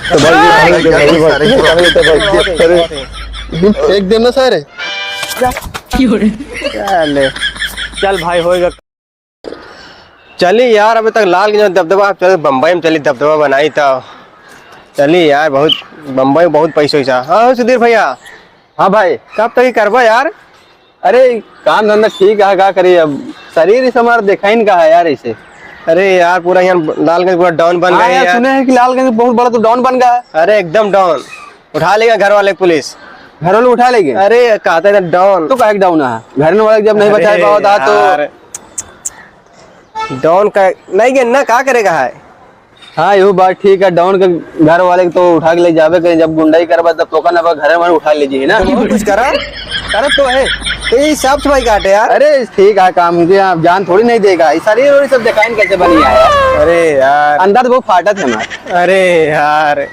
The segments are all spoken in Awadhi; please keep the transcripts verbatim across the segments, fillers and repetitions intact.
तो भाई, ये भाई, ये भाई, ये भाई, ये भाई, ये भाई, अरे, एक दिन ना सारे। चल, चल भाई, होएगा। चली यार, अबे तक लालगंज में दबदबा, अब चल बम्बई में चली, दबदबा बनाई तो चली यार, बहुत बम्बई में बहुत पैसा वैसा। हाँ सुधीर भैया। हाँ भाई। कब तक ही करबा यार? अरे काम धंधा ठीक है, का करी अब, शरीर इस हमारा देखा ही नहीं कहा यार इसे। अरे यार, पूरा यहाँ लालगंज पूरा down बन हाँ गया यार, यार। सुने हैं कि लालगंज बहुत बड़ा तो down बन गया है। अरे एकदम down, उठा लेगा घर वाले पुलिस। घर वाले उठा लेंगे? अरे कहते हैं down। तो काहे down है? घर वाले जब नहीं अरे बचाए पाओ था तो यार। Don का नहीं गिनना, का करेगा है? हाँ, यहू बात ठीक है। Don के घर वाले के तो उठा के ले जाबे करें, जब गुंडई करबा तब तो ओकर ना घर में उठा ले जी, है ना? तो कुछ करा, करा तो है। तो ये साफ सफाई काटे यार। अरे ठीक है काम, मुझे आप जान थोड़ी नहीं देगा। ये शरीर और ये सब दिखाइन कैसे बनी है यार? अरे यार। अंदर वो फाटत है हमारे। अरे यार।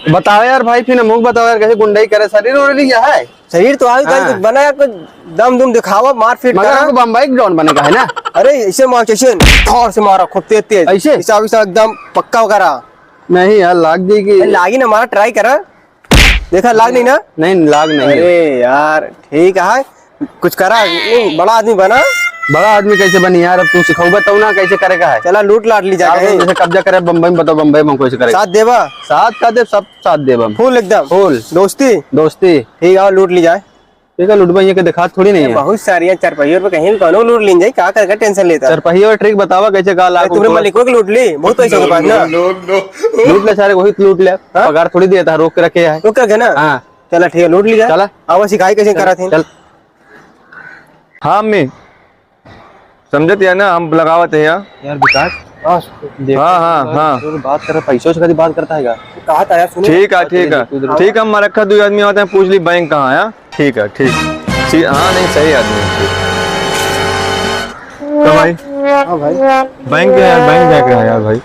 बताओ यार भाई, फिर मुख बताओ यार, कैसे गुंडई करे, शरीर और नहीं है? शरीर तो आवे हाँ। कुछ बना, कुछ दम दुम दिखावा, मारपीट मगर करा। हमको बम्बई के Don बने का है ना? अरे, ऐसे मार, ऐसे ठोर से मारा, खूब तेज, तेज। ऐसे? ऐसा, ऐसा एकदम पक्का करा। नहीं यार, लाग जाएगी। अरे, लागी ना, मारा, try करा। देखा, लाग नहीं ना? नहीं, लाग नहीं। अरे यार, ठीक है, कुछ करा, नहीं, बड़ा आदमी बना। बड़ा आदमी कैसे बनी यार? अब तू सिखौबे तब ना कैसे करे का है। चला, लूट लाट ली जाके। जैसे कब्जा करे बम्बई में, बताओ बम्बई में कैसे करे? साथ देबा? साथ का देब, सब साथ देब हम। Full एकदम? Full। दोस्ती? दोस्ती। ठीक है, लूट ली जाए। ठीक है, लूटबा, ये के देखात थोड़ी नहीं है। बहुत सारी हैं, चारपहिया पे कहीं भी कौनो लूट लीन जाए, का करके tension लेता? चारपहिया trick बतावा, कैसे का लाग तुम्हारे उठो? मालिक को लूट ली, बहुत पैसा के पास ना। लूट ले सारे, वही लूट ले। हाँ? पगार थोड़ी देता है, रोक के रखे है। रोक के रखे ना? हाँ। चला ठीक है, लूट ली जाए। चला। आवा सिखाई कैसे करा थे। चल। हाँ, अम्मी। समझत है ना, हम लगावत है यहाँ। यार विकास, हाँ, देखो, हाँ, हाँ, यार, हाँ। जो बात कर रहा, पैसों से कभी बात करता है क्या? कहा था यार, सुनो। ठीक है, ठीक है। ठीक है, हम रखा, दो आदमी आते हैं, पूछ ली बैंक कहाँ है, हाँ? ठीक है, ठीक। ठीक, हाँ, नहीं, सही आदमी है। तो भाई? हाँ भाई। बैंक के यार, बैंक जाके रहा यार भाई।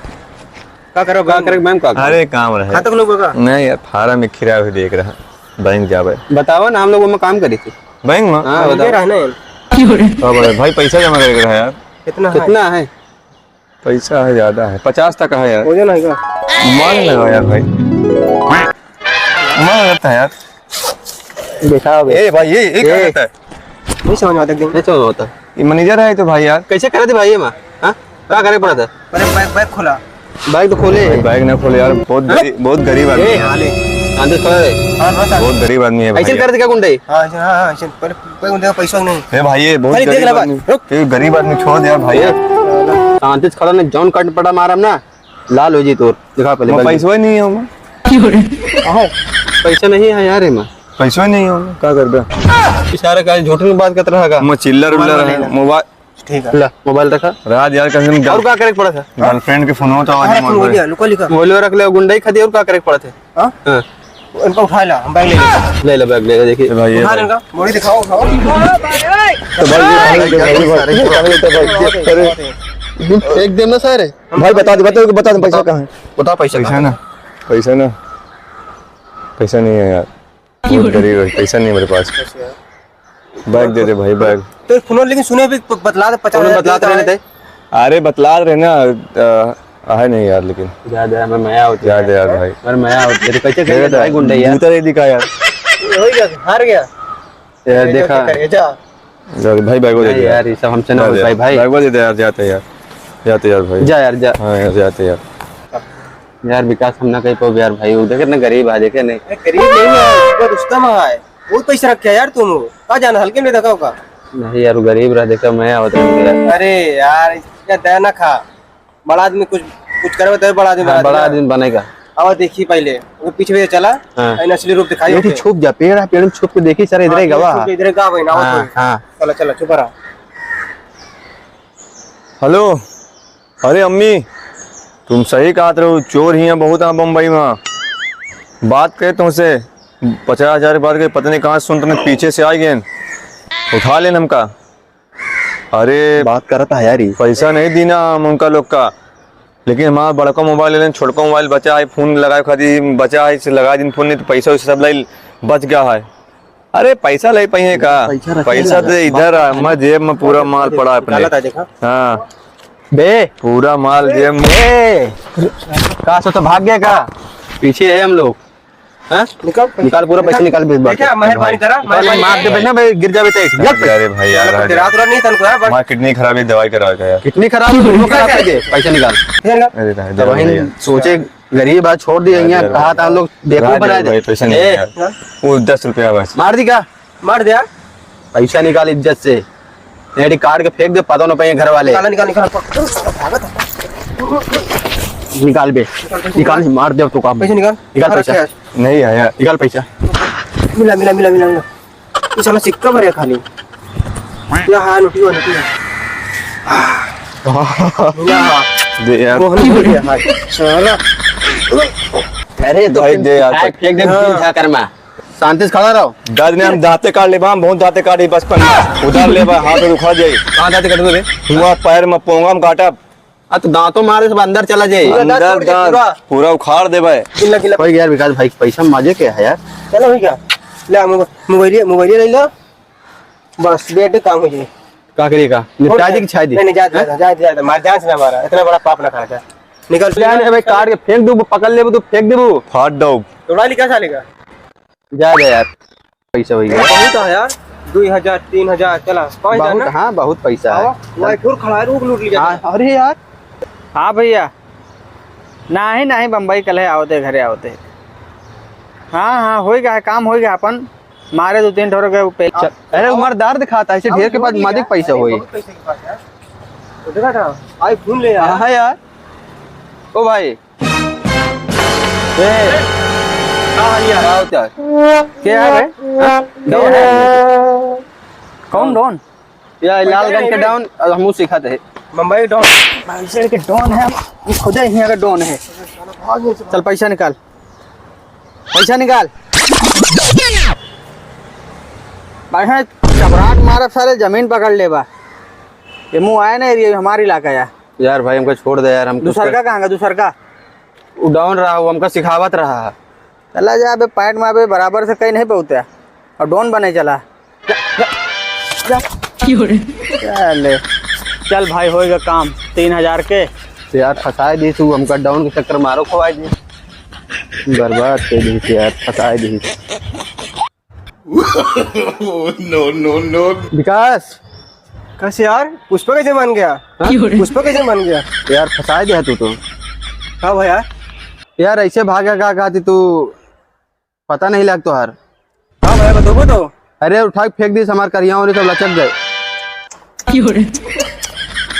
का करो, का बैंक करे, बैंक का? अरे, काम रहे। खाता खोलबा का? नहीं यार, फार्म एक खिरा हुई देख रहा, बैंक जावे। बतावा ना, हम लोग ओमा काम करी थी। बैंक में? हाँ, हाँ, बताओ। मुझे रहना है। का बोले? भाई, पैसा जमा करे के रहा यार। कितना है? कितना है? पैसा है, ज्यादा है, पचास तक है यार। वजन है का? मन लगा यार भाई, मन लगता है यार। देखा बे। ए भाई, ये, ये क्या ए। करता है? नहीं समझ में आता एकदम। नहीं समझ में आता। ये manager है तो भाई यार। कैसे करे थे भाई ये माँ? हाँ? का करे पड़ा था? अरे bag, bag खोला। Bag तो खोले। भाई, bag ना खोले यार, बहुत हाँ? गरीब, बहुत गरीब आदमी ए, है। हाँ, ले। हाँ, तो खोला रे। हाँ, हाँ, सर। बहुत गरीब आदमी है भाई ऐसे यार। करे थे क्या गुंडे? हाँ, ऐसे, हाँ, हाँ, ऐसे। पहले, पहले उनका पैसा नहीं। ए भाई, ये बहुत भाई, देख गरीब ले बा, आदमी। रुक। ये गरीब आदमी, छोड़ दे यार भाई यार। शांति से खड़ा नहीं, जौन कट पड़ा मारम ना, लाल हो जी तोर। दिखा पहले मैं bag। पैसा ही नहीं है मैं। कहाँ है? पैसा नहीं है यार, एमा। पैसा ही नहीं है, का करबे? इशारा का झूठ में बात करत रहा का? मैं चिल्लर mobile उल्लर वाले है, ना। Mobile। ठीक है। ला, mobile रखा। रात यार, कम से कम और का करे के पड़ा था? Girlfriend के फोन होता हाँ, है, फोन हो mobile। गया, लुका लिखा। Mobile रख ले, गुंडई खातिर और का करे के पड़ा था? हाँ? हाँ। इनका उठा ला, हम bag ले लेंगे। ले ला bag, ले ला, देखिए। ए भाई, ये उठा ले इनका, body दिखाओ, उठाओ। तो भाई, ये भाई, ये भाई, ये भाई, ये भाई, ये भाई, अरे, एक दिन ना सारे। भाई, बता दे, बता दे, बता दे, पैसा कहाँ है? बता पैसा पैसा कहाँ है? ना, पैसा ना, पैसा नहीं है यार, बहुत गरीब है, पैसा नहीं है मेरे पास। Bag दे दे भाई, bag। तो फोन लेकिन सुने भी ब-, बतला दे, पचास हजार बतलात रहने दे। अरे बतलात रहे ना, अ, आहे नहीं यार, लेकिन जा दे, हमें मया होती जा है। दे यार भाई। हमें मया होती है, तो कैसे दे खेले दे। भाई गुंडे यार? जूता दे दी का यार? हो गया, हार गया। यार, देखा। जा। जा, भाई, bag वो दे नहीं दे यार। यार, ये सब हमसे ना जा हो दे पाई यार। भाई। Bag वो दे दे यार, जाते यार। जाते यार भाई। जा यार, जा। हाँ यार, जाते यार। यार, विकास हम ना कह पाओ यार भाई, वो देखे ना गरीब है, देखे नहीं। अरे, गरीब नहीं है, ऊपर रुस्तम है। बहुत पैसा रखे है यार तुम। का जाना, हल्के में देखा होगा। नहीं यार, वो गरीब रहा, देखा मैं आवत रहा यार। अरे यार, इसका दया ना खा। बड़ा आदमी कुछ, कुछ करबे तबे बड़ा आदमी हाँ, बना बड़ा देगा। आदमी बनेगा। अब देखी पहले, वो पीछे पीछे चला, हाँ। अइने असली रूप दिखाई ये ओके। छुप जा, पेड़ है, पेड़ में छुप के देखी, सारे इधर हाँ, ही गवा छुप है। के इधर ही गवा है ना, हाँ, वो तो। हाँ। चला, चला, छुपा रहा। Hello, अरे अम्मी, तुम सही कहत रहो, चोर ही हैं बहुत हैं बम्बई में। बात करे तुमसे, पचास हजार बात करे, पता नहीं कहाँ से सुन, तुमने पीछे से आ गए, उठा लेन हमका। अरे बात करत है यार, ई। पैसा नहीं दीना हम उनका लोग का, लेकिन हमारा बड़का mobile ले लेन, छोटका mobile बचा है, फोन लगाए खातिर बचा है, इसे लगा दिन फोन, नहीं तो पैसा वैसा सब लाई बच गया है। अरे पैसा ले पाइए का? पैसा रखे पैसा ना। तो इधर है, मैं जेब में पूरा माल पड़ा है अपने। निकाला था, देखा? हाँ। बे। पूरा माल जेब में। ए, का सो तो भाग गया का? पीछे है हम लोग। हाँ? निकाल पैसा। निकाल, पूरा पैसा निकाल। निकाल, बे, बात देखा, है। मेहरबानी करा, निकाल, मेहरबानी मार करा। देबे ना बे, गिर जाबे तो। गिर। अरे भाई यार, अरे, रात, रात नहीं तनको है, बस। हमार किडनी खराब है, दवाई करवा के यार। किडनी खराब है, वो खराब कर दे, पैसा निकाल। पैसा निकाल। अरे, दे, दे, तो दे, वही भैया। सोचे, गरीब है, छोड़ दिए, अरे, यहाँ अरे, कहा था हम लोग, बेवकूफ अरे, बनाए दे। भाई, पैसा नहीं ए, है यार। हाँ? वो दस रुपया बस। मार दी का? मार दिया। पैसा निकाल इज्जत से, नहीं काट के फेंक दे, पता न पाए घर वाले। निकाल, निकाल, निकाल। निकाल बे, निकाल, मार दे तो काम। पैसा निकाल। निकाल पैसा। Cash। नहीं आया। निकाल पैसा। मिला, मिला, मिला, मिला, मिला। ये साला सिक्का भरे खाली। या हाँ, नोटिया, नोटिया। मिला, हाँ। दे यार। मोहन बोल गया, हाँ। साला। अरे, दो भाई, तीन दे यार। फेंक दे, हाँ। तीन झाकर में। शांति से खड़ा रहो। दाद ने हम दांते काट लेबा, हम बहुत दांते काटी बचपन में। उधार लेबा, हाथ में उखड़ जाई। कहाँ दांते काटबे बे? हुआ पैर में पोंगा में काटब। आ, तो दांतों मारे सब अंदर चला जाई। पूरा दांत अंदर तोड़ दे, दांत पूरा। पूरा उखाड़ देबे। गिल्ला, गिल्ला। कोई यार विकास भाई, पैसा माजे के है यार। चलो, हो गया। ले, मोब-, मोबाइल, मोबाइल ले लो। बस, बेटे काम हो जाए। का करिए का? निपटा दी कि छाई दी? नहीं, नहीं, जाए, हैं? जाए, जाए, जाए, मार जान से ना मारा। इतना बड़ा पाप ना करा जाए। निकल, जान, अबे काट के फेंक दूँ, पकड़ लेबू तो फेंक देबू। फाड़ दो। तोड़ा लिखा साले का। जा, जा यार, पैसा हो गया। बहुत है यार, दो हजार, तीन हजार, चला, पाँच हजार बहुत, ना? हाँ, बहुत पैसा है। आवा, वही ठुर खड़ा है, रोक लूट लिया। हाँ, अरे यार। हाँ भैया, नाही, नाही, बम्बई कल है, आवते घरे आवते। हाँ, हाँ, हो गया है, काम हो गया अपन। मारे दो तीन ठोर के पे-, चल, अरे, उमरदार दिखाता है, ऐसे ढेर के पास मालिक पैसा होई। बहुत पैसे के पास है। तो देखा था, iPhone ले आया। हाँ यार। ओ भाई। ए। का हाल यार? का होता है? क्या है भाई? हाँ? Don है? कौन Don? या लालगंज के Don, और हमहू सीखत है। मुंबई Don। भाई, सर के Don है, हम खुदे यहाँ का Don है। चल, पैसा निकाल। पैसा निकाल। भाई, हाँ, चपराट मारब साले, जमीन पकड़ लेबा। ये मुँह आया ना, ये हमार इलाका है। यार भाई, हमका छोड़ दे यार, हम कुछ दूसर कर का कहाँ का, दूसर का? वो Don रहा, वो हमका सिखावत रहा। चला जा बे, पैंट में बे बराबर से कहीं नहीं पहुँचता। और Don बने चला। जा, जा, जा। क्यों रे? चल, चल भाई, होएगा काम तीन हजार के। तो यार, फंसाए दी तू हमका, Don के चक्कर मारो, खवाए दी। बर्बाद कर दी यार, फंसाए दी। No, no, no। विकास। कैसे यार? पुष्पा कैसे मान गया? हाँ? क्यों रे? पुष्पा कैसे मान गया? यार, फंसाए दिया तू तो। हाँ भैया। यार, ऐसे भागा का कहती तू, पता नहीं लग तोहार। हाँ भैया, बताओ तो। अरे, उठा के फेंक दी, हमार करिया और सब लचक गए। क्यों रे?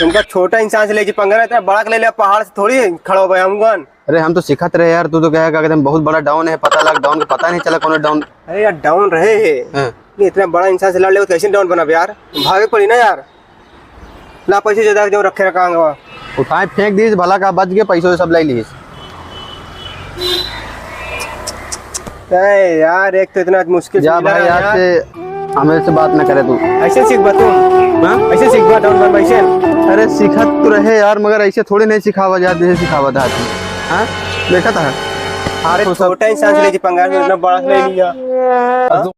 तुमका छोटा इंसान से लेके पंगा ना, इतना बड़ा के ले लिया, पहाड़ से थोड़ी खड़ा हो गया हम कौन? अरे, हम तो सिखत रहे यार, तू तो कहे का एकदम बहुत बड़ा Don है, पता लग Don के पता नहीं चला कौन Don। अरे यार, Don रहे है। हाँ। नहीं, इतना बड़ा इंसान से लड़ ले तो कैसे Don बना यार? भागे पड़ी ना यार। ला पैसे ज्यादा जो रखे रखा हवा। उठाए फेंक दीस, भला का बच गए, पैसों सब ले लीस। अरे यार, एक तो इतना मुश्किल से जा मिला भाई, रहा आज यार। से हमें से बात ना करे तू। ऐसे सीख बा तू? हाँ? ऐसे सीख बा, Don बन ऐसे? अरे सीखत तो रहे यार, मगर ऐसे थोड़ी नहीं सिखावा जात, जैसे सिखावा था तू। हाँ? देखा था? अरे तो सब छोटा इंसान से लेके पंगा, इतना बड़ा से ले लिया। हाँ?